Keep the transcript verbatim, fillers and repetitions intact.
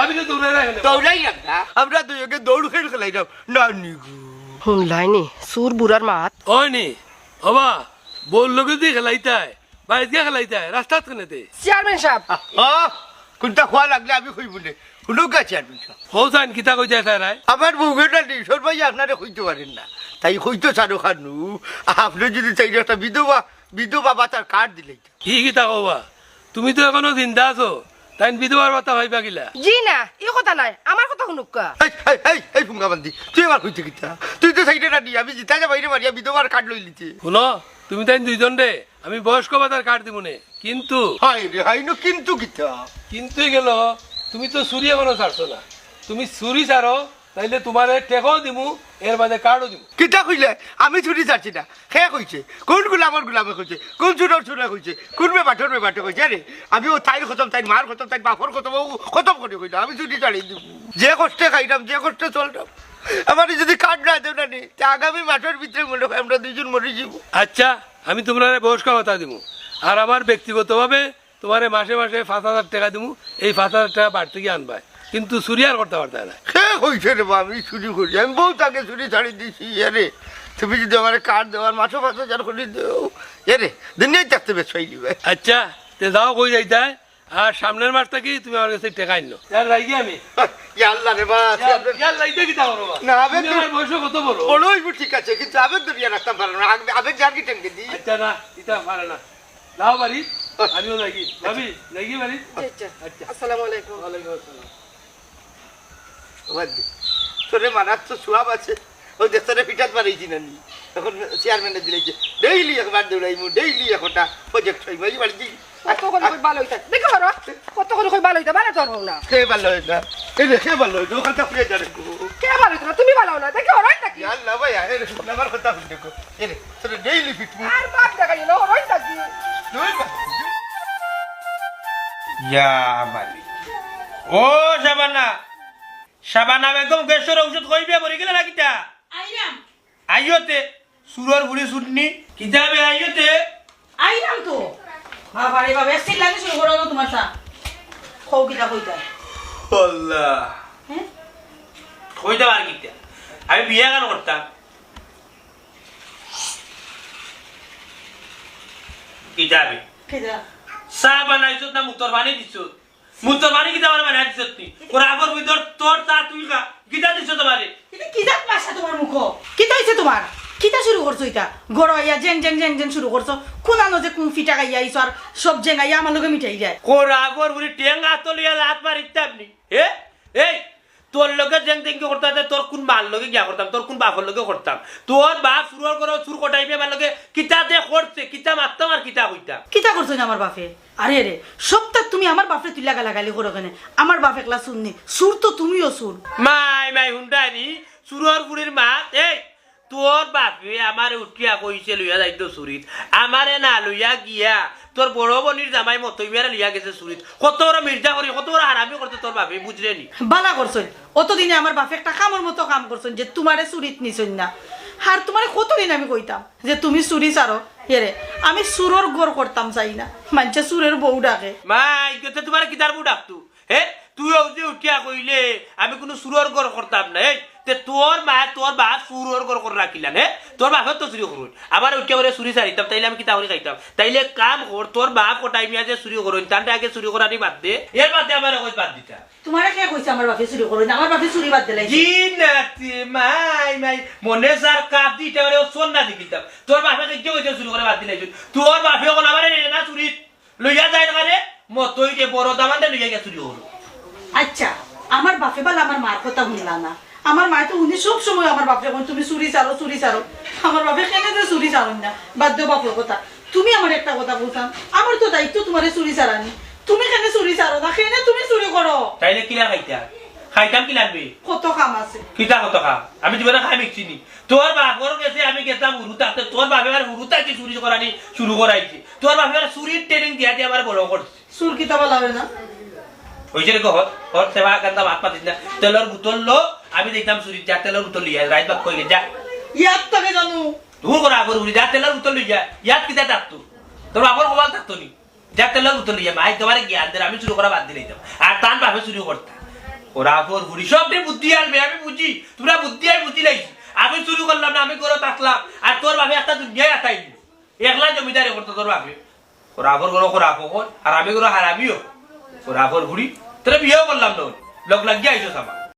আমি তো দৌড়াই রাখি না। দৌড়াই রাখ না। আমরা দুইওগে দৌড় খেল খেলাইরাম। না নিগু। হুনলায়নি, চুর বুড়ার মাত। অয়নি, ওবা, বউর লগে দি খেলাইতায়, বাইরে গিয়া খেলাইতায়, রাস্তাত কেনেতে? Chairman sub. আহ, কুনটা কওয়া লাগলে আমি কইমু নে। হুনউক্কা চেয়ারম্যান সাব। কও চাইন, কিতা কইতায় চাইরায়? আমার বউয়ে না নি, সর্বাই আপনারে কইতো পারের না। তাই কইতো চারো খানু, আপনে যুদি চাইন একটা বিধবা, বিধবা ভাতার কার্ড দিলাইতা। ই কিতা কওবা? তুমি তো এখনো জিন্দা আছো, তাইন বিধবার ভাতা পাইবা কিলা? জি না, ই কথা নায়, আমার কথা হুনউক্কা। এই, এই, এই, এই পুঙ্গাবান্দি, তুই আমার কইতে কিতা? তুই তো চাইরে না নি, আমি জিতা যা বাইরে মারিয়া বিধবার কার্ড লইলিতে। হুনো, তুমি তাইন দুইজনরে আমি বয়স্ক ভাতার কার্ড দিমু নে, কিন্তু হায় রে, হায় নু, কিন্তু কিতা? কিন্তু গেল, তুমি তো চুরি এখনো ছাড়ছো না। তুমি চুরি ছাড়ো, তাইলে তুমারে টেকাও দিমু, এর বাদে কার্ডও দিমু। কিতা কইলে? আমি চুরি ছাড়ছি না। কে কইছে? কুন গুলামর গুলামে কইছে? কুন চুরর চুরে কইছে? কুন বেবাটর বেবাটে কইছে? আরে, আমি অউ তাইর খতম, তাইর মার খতম, তাইর বাপর খতম, অউ খতম করি কইলো, আমি চুরি ছাড়ি দিমু। যে কষ্টে খাইরাম, যে কষ্টে চলরাম, আমারে যুদি কার্ড না দেও না নি, তে আগামী মাসর ভিতরে মনে অয় আমরা দুইজন মরি যিমু। আচ্ছা, আমি তুমরারে বয়স্ক ভাতা দিমু, আর আমার ব্যক্তিগতভাবে তুমারে মাসে মাসে পাঁচ হাজার টেকা দিমু, এই পাঁচ হাজার টেকা বাড়ি থাকি আনবায়, কিন্তু চুরি আর করতা পারতায় না। কে কইছে রে বা আমি চুরি করি? আমি বউত আগে চুরি ছাড়ি দিছি। এরে, তুমি যুদি আমারে কার্ড দেও আর মাসে পাঁচ হাজার করি দেও, এরে, দুনিয়াত থাকতে বেশ পাইলিবায়। আচ্ছা, তে যাও কই যাইতায়, আর সামনের মাস থাকি তুমি আমার গেছে টেকা আইনো। ইয়ার লাগি আমি। ইয়া আল্লাহ রে বা, ইয়ার, ইয়ার লাগি কিতা করো বা? না, আবেগ তুমি তো আমার বয়সে কত বড়? বড় অইবো ঠিক আছে, কিন্তু আবেগ ধরিয়া রাখতাম পারো না। আবেগ, আবেগ যার কি টেনকে দি? আচ্ছা না, ইতা পারে না। যাও বাড়ি, আমিও লাগি। ভাবি, লাগি বাড়ি? জি, আচ্ছা। আচ্ছা। আসসালামু আলাইকুম। ওয়ালাইকুম আসসালাম। বাদ দে। তোরে মারার তো সুয়াব আছে। অউ যে তোরে পিঠাত মারাইছি না নি। এখন চেয়ারম্যানে দিলাইছে। ডেইলি একবার দৌড়াইমু, ডেইলি একটা প্রজেক্ট অইমু। এই বাড়ি দি। কত করি কই ভালা অইতা? দেখি হরো। কত করি কই ভালা অইতা? ভালা তো হরো না। কে ভালা অয় না? এই রে, কে ভালা অয় না? ওখানটা ফিরে যাবে গো। কে ভালা অইতা না? তুমি ভালা অও না। দেখি হরো নাকি? ইয়া আল্লাহ ভাই, এই রে, শুন আমার কথা হুন দেখো। এই রে, তোরে ডেইলি ফিটমু। আর বাপ দেখাই না, হরো নাকি? দুই বাপ। ইয়া মালিক। ও শাবানা, শাবানা বেগম গ্যাসর ঔষধ কইবে মরি গেলে না কিতা? আইরাম। আইওতে, চুরর বুড়ি চুরনি। কিতাবে আইওতে? আইরাম তো। বাবা রে বাবা, এক চিল্লানি শুরু করো না তুমার চা। কও কিতা কইতা? আল্লাহ। হ্যাঁ? কইতাম আর কিতা? আমি বিয়া কেন করতাম? কিতাবে? কিতা? চা বানাইছত না মুতর পানি দিছত? মুতর পানি কিতা আমারে বানাই দিছত তুই? ওরা আগর ভিতর তোর চা তুই খা। কিতা দিছত আমারে? ইতা কিতা ভাষা তুমার মুখো? কিতা অইছে তুমার? কিতা শুরু করছো ইতা? ঘরো আইয়া জেং জেং জেং জেং শুরু করছো। কুনানো যে কুন ফিটা খাইয়া আইছো আর সব জেং আইয়া আমার লগে মিটাই যায়। কোরা আগর বুড়ি টেং আতো লইয়া লাত মারিতাম নি। এ? এই, তোর লগে জেং জেং করতাম, তোর কুন মার লগে গিয়া করতাম, তোর কুন বাপর লগে করতাম? তোর বাপ চুরর ঘরো চুর কটাইবে আমার লগে কিতা দে করছে, কিতা মারতাম আর কিতা কইতাম? কিতা করছইন আমার বাপে? আরে রে, সপ্তাহ তুমি আমার বাপরে তুইলা গালাগালি করো কেনে? আমার বাপ একলা চুর নি, চুর তো তুমিও চুর। মাই, মাই, হুন্ডারি, চুরর বুড়ির মা, এই, তোর বাপে আমারে উঠিয়া কইছে লইয়া যাইতো চুরিত, আমারে না লইয়া গিয়া তোর বড় বইনর জামাই মতই মিয়ারে লইয়া গেছে চুরিত। কত বড় মির্জা করি, কত বড় হারামি করতে তোর বাপে, বুঝরে নি? বালা করছইন, অতদিনে আমার বাপে একটা কামর মতো কাম করছইন যে তুমারে চুরিত নিছইন না। আর তুমারে কতদিন আমি কইতাম যে তুমি চুরি ছাড়ো, এরে, আমি চুরর ঘর করতাম চাই না, মানষে চুরর বউ ডাকে। মা, ইগতে তুমারে কিতার বউ ডাকতো? হে, তুই অউ যে উঠিয়া কইলে আমি কুনু চুরর ঘর করতাম না, এই, তে তোর মা, তোর বাপ চুরর ঘর করে রাখিলাম, হে? তোর বাপে তো চুরি করইন। আমারে উঠিয়া কইলে চুরি ছাড়িতাম, তাইলে আমি কিতা করি খাইতাম? তাইলে কাম কর, তোর বাপ কটাই মিয়া যে চুরি করইন, তানরে আগে চুরি করানি বাদ দে, এর বাদে আমারে কইস বাদ দিতা। তুমারে কে কইছে আমার বাপে চুরি করইন? আমার বাপে চুরি বাদ দিলাই। জি না, তে মাই, মাই, মনে স্যার কাপ দিতে পারে, ও সোন না দেখিতাম। তোর বাপে দেখতে কইছে চুরি করে বাদ দিলাই। তোর বাপে অখন আমারে নেয় না চুরিত। লইয়া যায় না রে, মতই যে বড় দামান্দে লইয়া গিয়া চুরি করো। আচ্ছা, আমার বাপে বালা আমার মার কথা হুনলা না। আমার মায়ে তো হুনি সব সময় আমার বাপরে কইন, "তুমি চুরি ছাড়ো, চুরি ছাড়ো।" আমার বাপে কেনে যে চুরি ছাড়ইন না, বাদ দেও বাপর কথা। তুমি আমারে একটা কথা কইতাম, আমার তো দায়িত্ব তুমারে চুরি ছাড়ানি। তুমি কেনে চুরি ছাড়ো না, কেনে তুমি চুরি করো? তাইলে কিলা খাইতা? খাইতাম কিলা আমি? কত কাম আছে। কিতা কত কাম? আমি জীবনে খাই মিশছি নি। তোর বাপর গেছে আমি গেছিলাম হুরু থাকতে, তোর বাপে আর হুরু থাকি চুরি করানি শুরু করাইছে। তোর বাপে আর চুরির ট্রেনিং দিয়া দিয়া আমার বড় করছে। চুর কিতা বালা অয় না? অইছে রে গো, হর, হর সেবা কান্দা ভাত পাতিস না। তেলর বোতল লো, আমি দেখতাম চুরিত, যা তেলর বোতল লইয়া, রাইত বাক কইলে, যা। ইয়াত তাকে জানো। দূর করা আগর উড়ি, যা তেলর বোতল লইয়া, ইয়াত কিতা থাকতো? তোর বাপর কপাল থাকতো নি? যা তেলর বোতল লইয়া, মাই তোমারে জ্ঞান দের, আমি চুরি করা বাদ দিলাইতাম। আর তান বাপে চুরি করতা। খরাফর ফুড়ি, সবরে বুদ্ধি আনবে, আমি বুঝি, তুমরা বুদ্ধি আমি বুঝি লাইছি। আমি চুরি করলাম না, আমি ঘরো থাকলাম, আর তোর বাপে একটা দুনিয়ায় আতাই দিল। একলা জমিদারি করতো তোর বাপে। খরাফর ঘরো খরাফ অকল, আর আমি ঘরো হারামিও। খরাফর ফুড়ি, তোরে বিয়াও করলাম না, লগ লাগিয়া আইছস আমার।